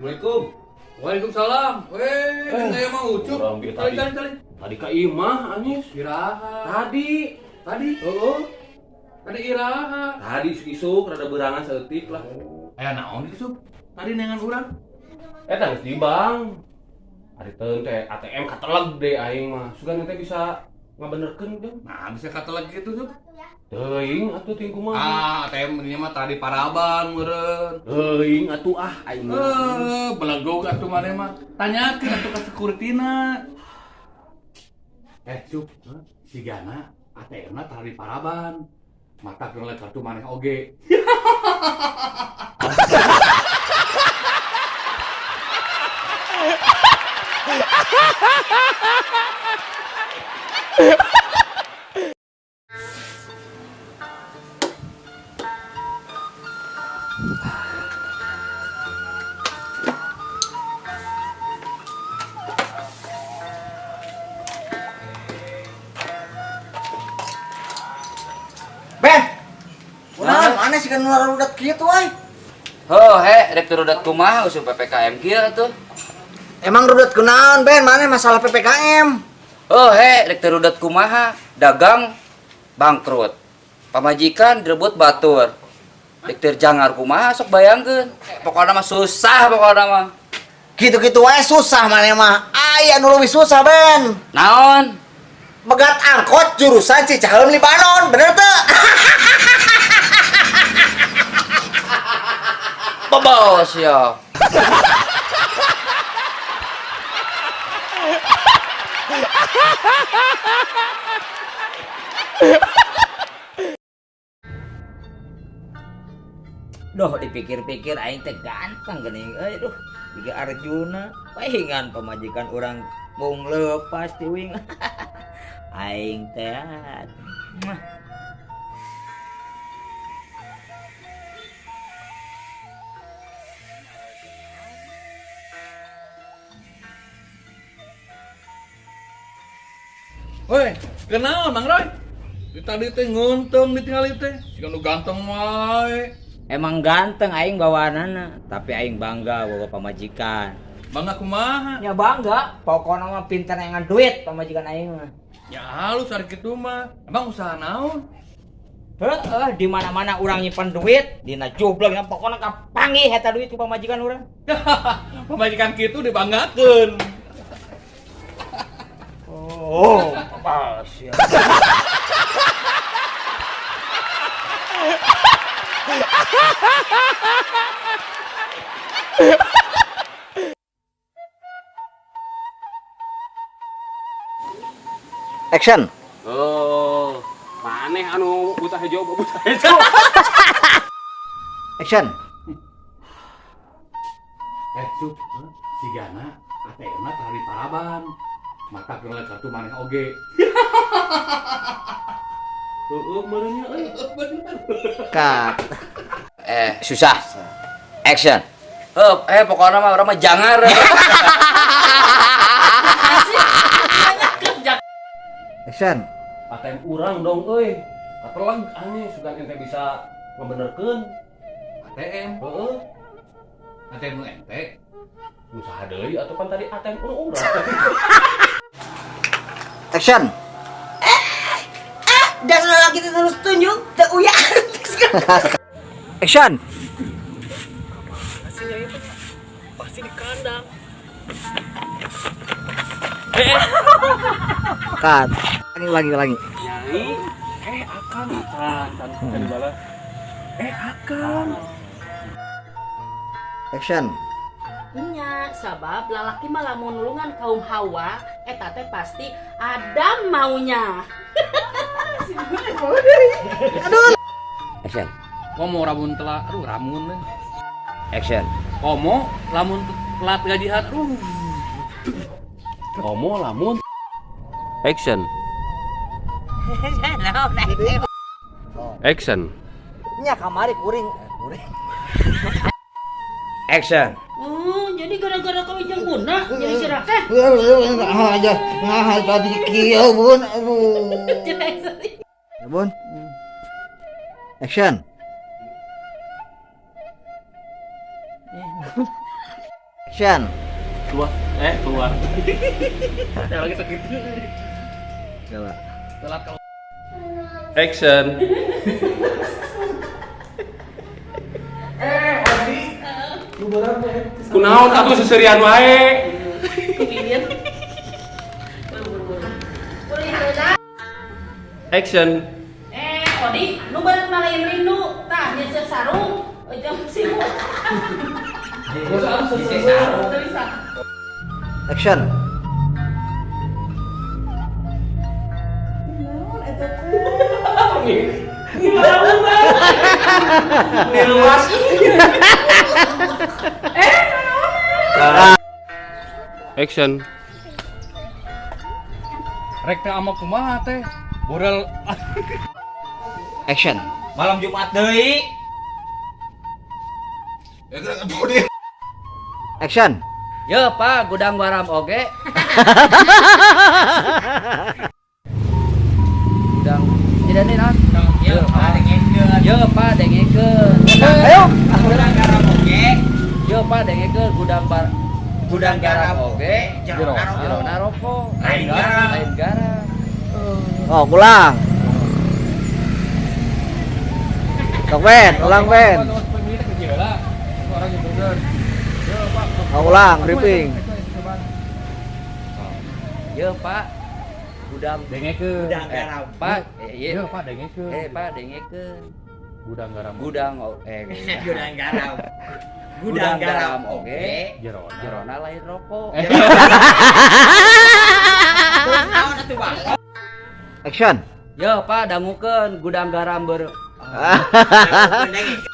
Assalamualaikum. Waalaikumsalam. Weh, saya mau Ucup. Urang bieu tadi. Cari, cari, cari. Tadi ka imah Anis. Iraha. Tadi. Tadi. Heeh. Tadi iraha. Tadi isuk-isuk rada berangan saeutik lah. Aya naon kitu, Sup? Tadi nengan urang. Eta geus di bank. Ari teu teh ATM kateleg deh aing mah. Sugan teh bisa ngabenerkeun deh. Nah, bisa kateleg gitu, Sup. Teuing atuh ting kumaha. Ah, ATM ini mah tadi paraban meureun. Teuing atuh ah aing mah. Eh, belegog atuh maneh mah. Tanyakeun atuh ka securityna. Eh, Sup, sigana ATM-na tadi paraban. Mata kena kartu maneh oge. Ben. Kunaon maneh sih kan rudat kitu euy? Heuh, he, rek teu rudat kumaha usum PPKM kieu atuh. Emang rudat kunaon, Ben? Maneh masalah PPKM? Heuh, he, rek teu rudat kumaha? Dagang bangkrut. Pamajikan direbut batur. Rek teu jangar kumaha sok bayangkeun. Pokona mah susah pokona mah. Gitu-gitu wae susah maneh mah. Aya nu leuwih susah, Ben. Naon? Megat angkot jurusan Cicaheum Libanon, bener teu? Bobos ya. Duh, dipikir-pikir aing teh ganteng geuning euy, duh. Jiga Arjuna, pahingan pamajikan urang mung leupas ti uing. Aing teh. Muah. Woi, kenaon Mang Roy? Di tadi teh ngunteng ditinggali teh. Siga nu ganteng wae. Emang ganteng aing bawaanana, tapi aing bangga bawa pamajikan. Bangga kumaha? Ya bangga, pokokna mah pinter ngan duit pamajikan aing mah. Ya halus ari kitu mah. Emang usaha naon? Heeh, di mana-mana urang nyimpen duit, dina jubleng pokokna kapanggih eta duit ku pamajikan urang. Pamajikan kitu dibanggakeun. Oh, pas ya. Action. Oh, maneh anu buta hejo buta hejo. Action. Eh, Sup, sigana ATM-na tadi paraban. Mata kena kartu maneh oge. Heeh, meureun nya euy. Cut. Susah. Action. Heuh, pokokna mah urang mah jangar. Action. ATM urang dong euy. Kateleg aneh sugan ente bisa ngabenerkeun. ATM. Heeh. ATM nu ente. Usaha deui atuh pan tadi ATM urang. Action. Dan lagi terus tunjuk teu uya. Action. Pasti di kandang. Cut. Lagi lagi. Nyai, akang can can can bala. Akang. Action. Nya, sabab lalaki mah lamun nulungan kaum Hawa, eta teh pasti ada maunya. Action. Komo lamun telat, aduh ramun deh. Action. Komo lamun telat gajian, aduh. Komo lamun. Action. Action. Nya kamari kuring. Kuring. Action. Oh, jadi gara-gara kau jeung bunda jadi sirakeh. Aja, nah tadi kieu bun. Aduh. Ya, Bun. Action. Action. Keluar. Keluar. Saya lagi sakit. Coba. Telat kalau. Action. Kunaon atuh seserian wae. Kupilian. Buru-buru. Buru. Action. Odi, nu beureut mah lain rindu. Tah, nyeuseut sarung ujung sibuk. Teu bisa. Action. Niluas. Action. Rek teh ama kumaha teh? Borel Action. Malam Jumat deui. Action. Ye, Pak, gudang garam oge. Gudang tidak nih, non. Ye, Pak, dengekeun. Ye, Pak, dengekeun. Ayo. Gudang garam oge. Ye, Pak, dengekeun gudang bar Gudang garam oge. Jerona rokok. Jerona rokok. Lain garam. Lain garam. Oh, ulang. Sok Ben, ulang Ben. Oh, ulang briefing. Ye, Pak. Gudang dengekeun. Gudang garam. Pak, ye. Ye, Pak, dengekeun. Pak, dengekeun. Gudang garam. Gudang Gudang garam. Gudang garam oge. Jerona. Jerona lain rokok. Terus naon atuh, Bang? Action. Ye, Pak, dangukeun gudang garam ber Dengekeun.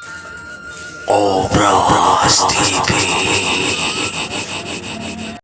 Obras TV.